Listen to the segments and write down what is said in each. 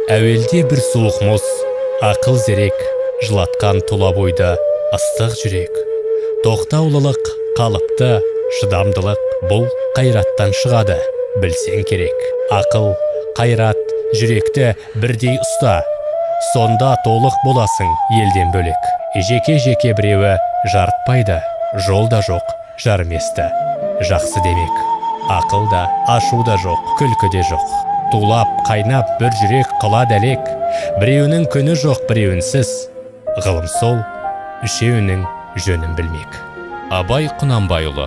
Әуелде бір суық мұз, ақыл зерек, жылатқан тұла бойды ыстық жүрек. Тоқтаулылық, қалыпты, шыдамдылық бұл қайраттан шығады, білсең керек. Ақыл, қайрат, жүректі бірдей ұста. Сонда толық боласың елден бөлек. Жеке-жеке біреуі жарытпайды, жол да жоқ, жарыместі. Жақсы демек. Ақыл да, ашу да жоқ, күлкі де жоқ. Тулап, қайнап бір жүрек қылады әлек. Біреуінің күні жоқ біреуінсіз. Ғылым сол, үшеуінің жөнін білмек. Абай Құнанбайұлы.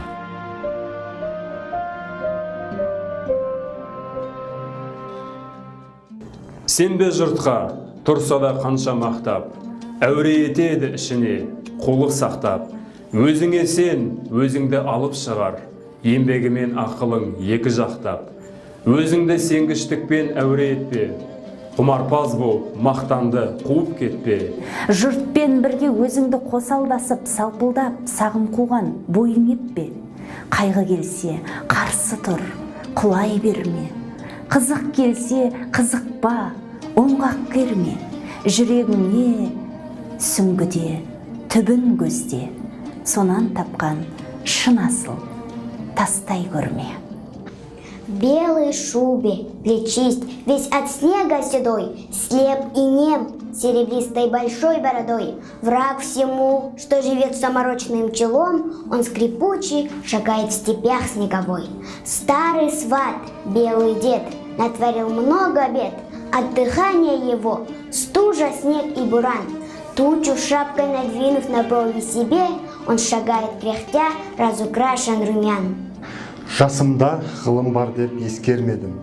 Сенбе жұртқа, тұрса да қанша мақтап, әуре етеді ішіне, қулық сақтап. Өзіңе сен, өзіңді алып шығар, еңбегімен ақылың екі жақтап. Өзіңді сенгіштікпен әуре етпе, құмарпаз бол, мақтанды қуып кетпе. Жұртпен бірге өзіңді қосалдасып, салпылдап, сағым қуған бойың еппе. Қайғы келсе, қарсы тұр, құлай берме. Қызық келсе, қызықпа, оңғақ керме. Жүрегіңе сүңгіде, түбін көзде, сонан тапқан шын асыл тастай көрме. В белой шубе, плечист, весь от снега седой, слеп и нем, серебристой большой бородой. Враг всему, что живет саморочным челом, он скрипучий шагает в степях снеговой. Старый сват, белый дед, натворил много бед. От дыхания его стужа, снег и буран. Тучу шапкой надвинув на брови себе, он шагает кряхтя, разукрашен румян. Жасымда ғылым бар деп ескермедім.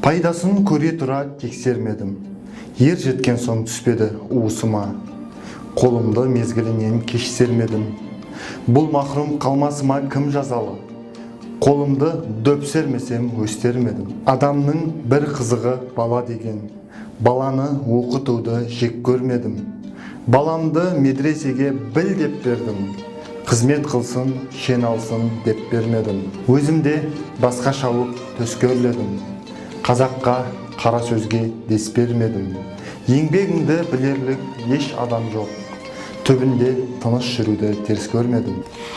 Пайдасын көре тұра тексермедім. Ер жеткен соң түспеді уысыма. Қолымды мезгілінен кеш сермедім. Бұл махрұм қалмасыма кім жазалы? Қолымды дөп сермесем өстермедім. Адамның бір қызығы бала деген. Баланы оқытуды жек көрмедім. Баламды медресеге біл деп бердім. Қызмет қылсын, шен алсын деп бермедім. Өзім де басқа шауып төскерледім. Қазаққа қара сөзге дес бермедім. Еңбегіңді білерлік еш адам жоқ. Түбінде тыныш жүруді теріс көрмедім.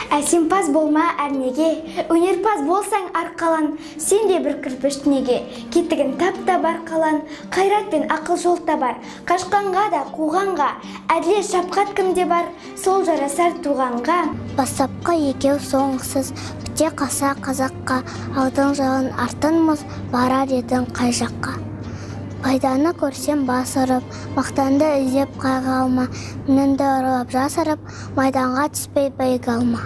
Әсемпаз болма әрнеге, өнерпаз болсаң арқалан, сен де бір кірпіш неге, кетігін тап та бар қалан, қайрат пен ақыл жол табар, қашқанға да қуғанға, әділет шапқат кімде бар, сол жарасар туғанға. Бастапқы екеу соңғысыз, біте қалса қазаққа, алдың жауын артын мұз, барар едің қай жаққа. Пайданы көрсем бас ұрып, мақтанды іздеп қайғы алма, мініңді ұрлап жасырып, майданға түспей бәйге алма.